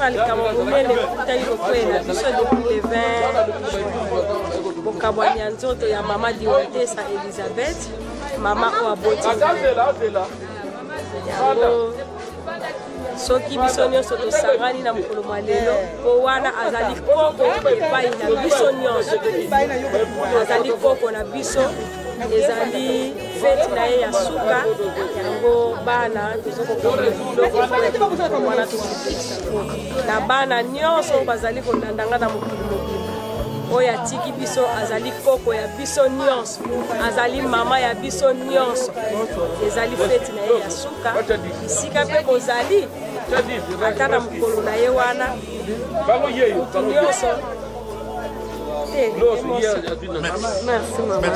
Kaka likambo monene ekutaki kokwela biso depuis le 20 bokabwani ya nzoto ya mama Diwatesa Elizabeth, mama oyo aboti yango. Soki biso nyonso tosangani na mokolo mwa lelo, mpo wana azali koko epai na biso nyonso, azali koko na biso, ezali feti na ye ya suka. Yango bana tozokokola biloko wana, tosepelisa na bana nyonso oyo bazali kolanda nga na mokili mobimba. Oyo atiki biso azali koko ya biso nyonso, azali mama ya biso nyonso. Ezali feti na ye ya suka. Bisika mpe bozali, ata na mokolo na ye wana, motu nyonso te. Merci mama.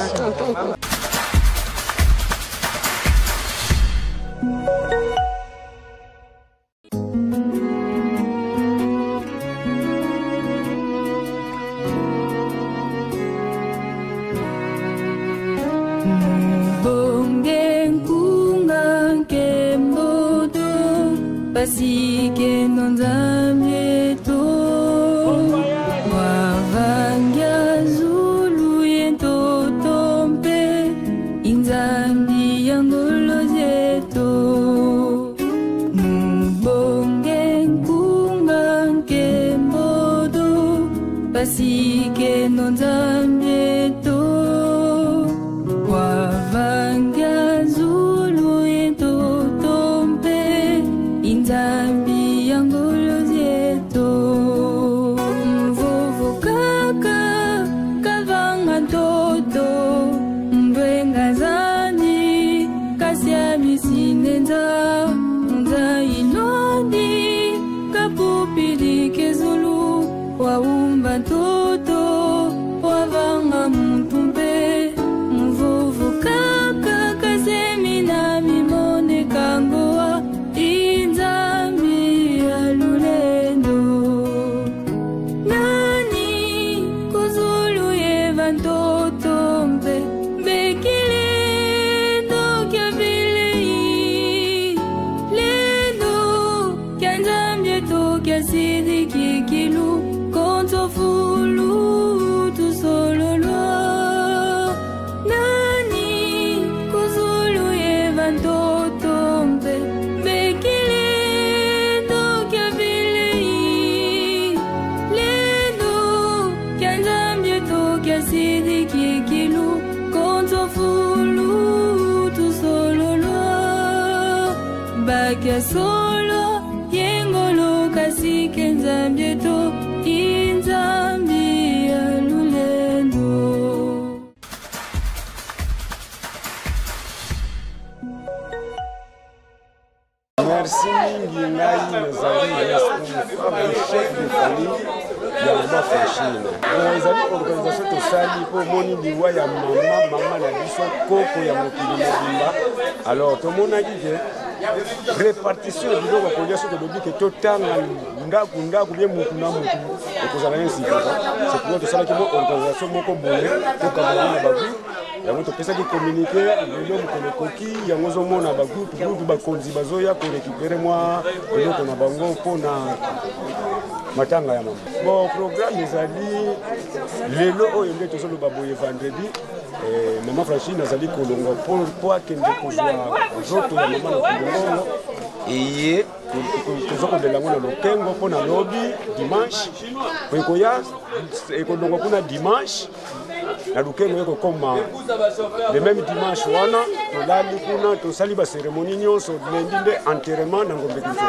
Mbonge nkunga nkemboto pasikendo nzambe to wavangia zulu ye ntoto mpe inzambi ya ngolo zeto. Mbonge nkunga nkemboto pasikendo nzambe to wavangia zulu ye ntoto mpe inzambi ya ngolo zeto. Mvuvu kaka kavanga ntoto mbwenga zani kasi ya misinenza nza ilwandi kapupili kezulu waumba ntoto wavanga muntu mpe mvuvu kaka kasemi na mimonekangoa inzambi ya lulendo. Nani kuzulu yeva ntoto mpe bekilendo kya vilei lendo kya nzambi to kya sidiki kilu kontofulu tusololwa. Nani kuzulu yeva ntoto mpe bekilendo kya vilei lendo kya nzambi to kya sidiki kilu kontofulu tusololwa. Bakya solo yengolo kasike nzambi to inzambi ya lulendo. Merci mingi. Ngai nazali responsable, chef de famille ya mama Francine. Bon, ezali organisation tosali mpo omoni liwa ya mama na biso, koko ya mokili mobimba. Alors tomonaki ke répartition ya biloko ya kolia, soki tolobi ke totanga ndako ndako bie mutu na mutu, ekozala insuffisant. C'est pourquoi tosalaki mo organisation moko boye, tokamana na bagroupe. Yango topesaki communiqué lelo mokolo ekoki. Yango ozomona bagroupe groupe, bakonzi bazoya korécupérer mwa eloko na bango mpona matanga ya mama. Bon, programme ezali lelo oyo nde tozoloba boye, vendredi, mama Francine azali kolongwa mpo akende kozwa nzoto ya mama na Kolongongo. Eye toza kolela yango na Lokengo mpo na lobi dimanche, po ekoya ekolongwa kuna dimanche na Lukengo, ekokoma le même dimanche wana. Tolali kuna, tosali bacérémonie nyonso. Lundi nde enterrement na Ngombe Kinzoku.